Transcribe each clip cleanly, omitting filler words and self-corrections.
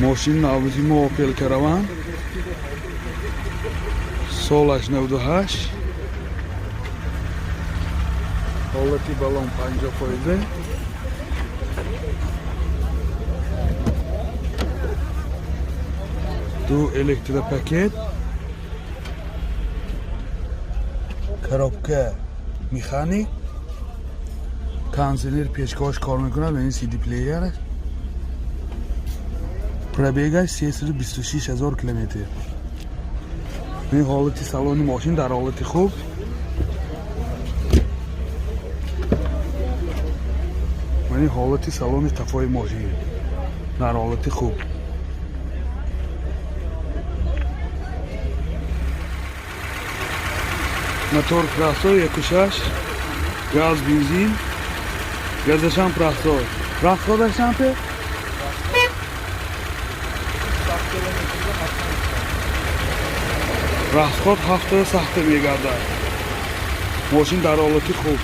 Мошини навбати мо Opel Caravan, солаш 98, ҳолати балон 50%. Ду электропакет, коробка механик, кондиционер, печкаҳош кор мекунад ва ин CD плеер. Пробегаш 326 ҳазор километр. Ин ҳолати салони мошин дар ҳолати хуб. Ва ин ҳолати салони қафои мошин дар ҳолати хуб. Мотор простой, 1,6, газ, бензин, газашам простой. Расходаш чанд? Расход ҳафтаи сахта мегардад. Мошин дар ҳолати хуб.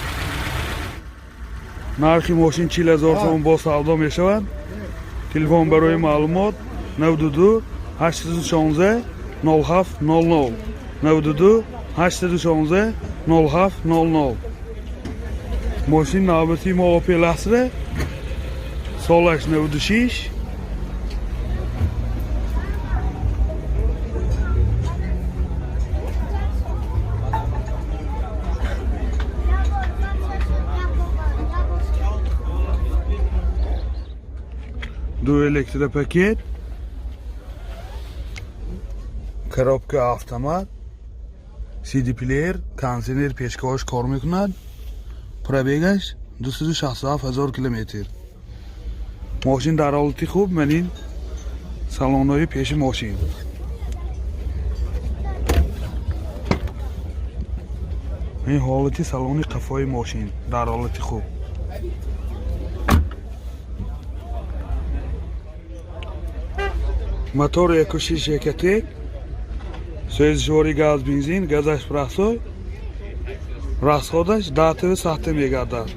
Нархи мошин 40 000 сомон, бо савдо мешавад. Телефон барои маълумот 92 816 07 00, 92 816 07 00. Мошин навбати мо Opel Astra, солаш 96. Ду электропакет, коробка автомат, CD плеер, кондиционер, печкаҳош кор мекунад. Пробегаш 267 ҳазор километр. Мошин дар ҳолати хуб. Ман ин салонҳои пеши мошин. Ин ҳолати салони қафои мошин дар ҳолати хуб. Мотор 1,6 Ecotec, сӯзишвори газ, бензин, газаш простой, расходаш даҳтави сахта мегардад.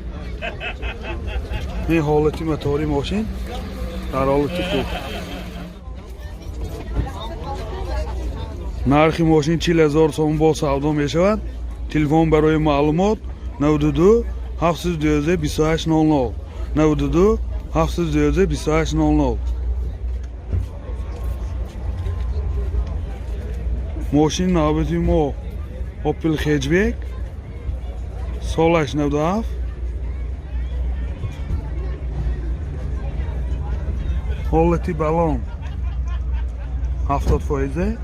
Ин ҳолати мотори мошин дар ҳолати хуб. Нархи мошин 40 000 сомон, бо савдо мешавад. Телефон барои маълумот 92 712 28 00, 92 712 28 00. Мошини навбати мо Opel Hatchback, солаш 97, ҳолати балон 70%.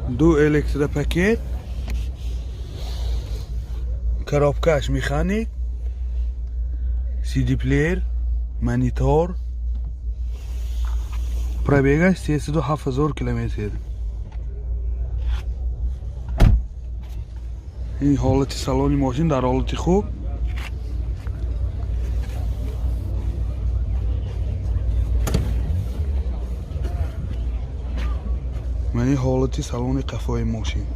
Ду электропакет, коробкаш механик, CD плеер, монитор. Пробегаш 307 ҳазор километр. Ин ҳолати салони мошин дар ҳолати хуб. Ман ин ҳолати салони қафои мошин.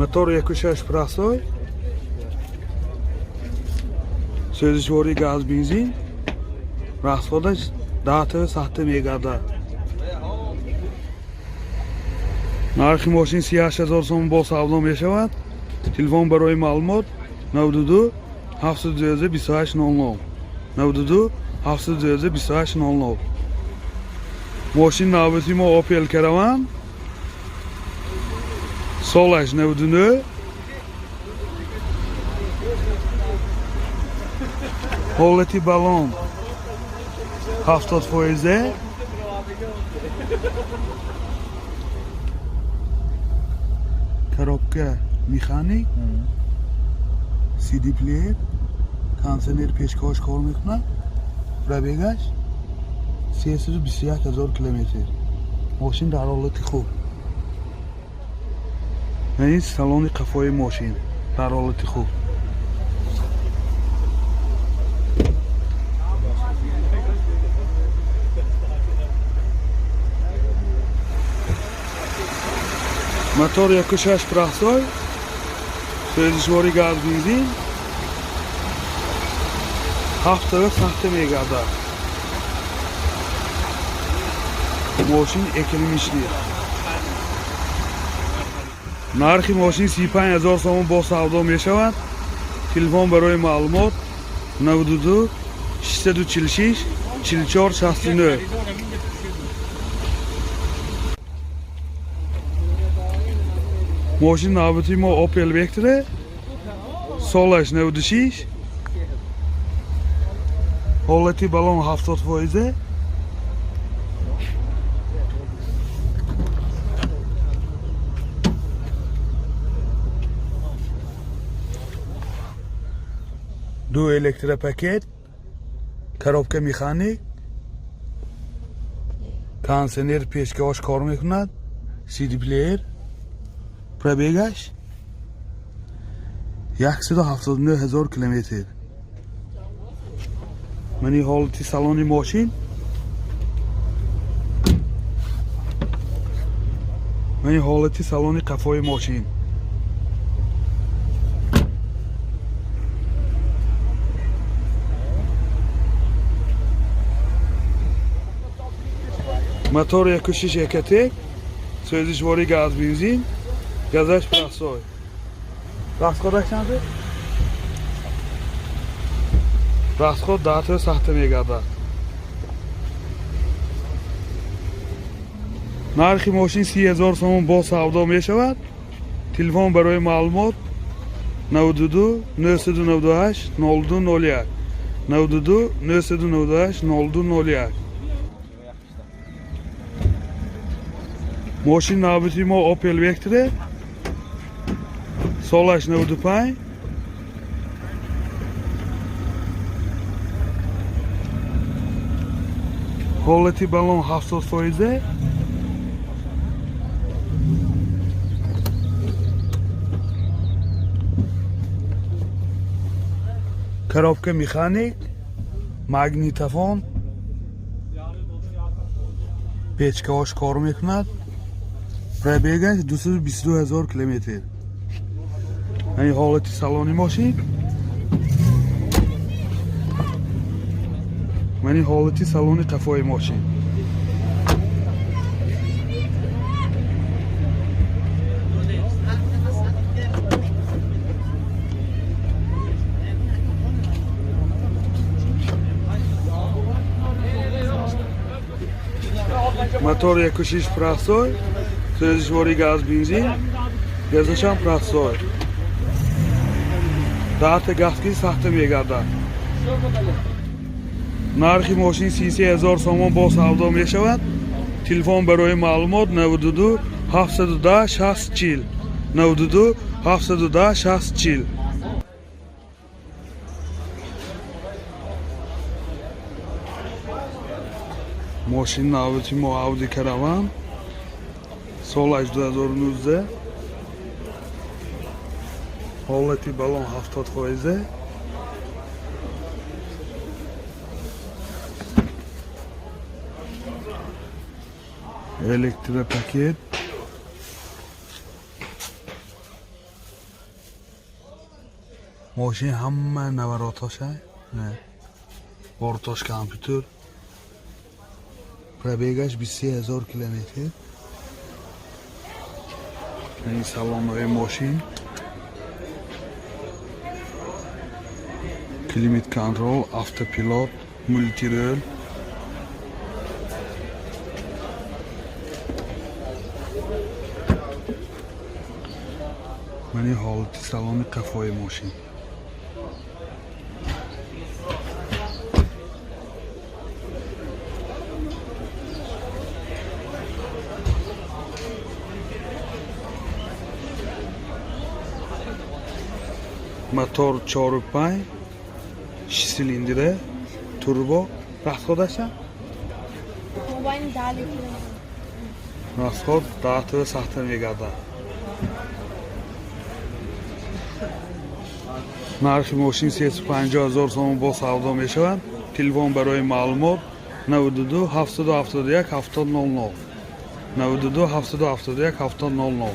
Мотор 1,6 простой, сӯзишвории газ, бензин, расходаш даҳтави сахта мегардад. Нархи мошин 38 000 сомон, бо савдо мешавад. Телефон барои маълумот 92 712 28 00, 92 712 28 00. Мошин навбати мо Opel Caravan, солаш 99, ҳолати балон 70%. Коробка механик, CD плеер, кондиционер, печкаҳош кор мекунад. Пробегаш 321 ҳазор километр. Мошин дар ҳолати хуб. Ин салони қафои мошин дар ҳолати хуб. Мотор 1.6 простой, сӯзишворӣ газ, бензин, ҳафтара сахта мегардад. Мошин экономичный. Нархи мошин 35 000 сомон, бо савдо мешавад. Телефон барои маълумот: 92 646 44 69. Мошин навбати мо Opel Vectra, солаш 96, ҳолати балон 70 фоизе. Ду электропакет, коробка механик, кондиционер, печкаош кор мекунад, CD плеер. Пробегаш 179 ҳазор километр. Мани ҳолати салони мошин, мани ҳолати салони қафои мошин. Мотор 1.6 Ecotec, сӯзишворӣ газ, бензин, газаш простой. Расходаш чанд? Расход 10 сахта мегардад. Нархи мошин 30 000 сомон, бо савдо мешавад. Телефон барои маълумот: 92 998 02 01, 92 998 02 01. Мошин навбати мо Opel Vectra, солаш 95, ҳолати балон 70 фоизе. Коробка механик, магнитофон, печкаош кор мекунад. Пробегаш 222 ҳазор километр. Ани ҳолати салони мошин, мани ҳолати салони қафои мошин. Мотор 1.6 простой, сӯзишворӣ газ, бензин, газашам простой, даҳта газки сахта мегардад. Нархи мошин 33 000 сомон, бо савдо мешавад. Телефон барои маълумот: 92 710 60 40, 92 710 60 40. Мошин навбати мо Audi Caravan, солаш 2019, ҳолати балон 70 фоизе. Электропакет, мошин ҳама наворотоша, бортош компютер. Пробегаш 23 ҳазор километр. Ин салонҳои мошин, климат контроль, автопилот, мультируль. Мани ҳолати салони қафои мошин. Мотор 4.5, цилиндре, турбо. Расходаша? Мобайни 10 литр. Расход 10 сахта мегардад. Нархи мошин 350 ҳазор сомон, бо савдо мешавад. Телефон барои маълумот: 92 771 70 00, 92 771 70 00.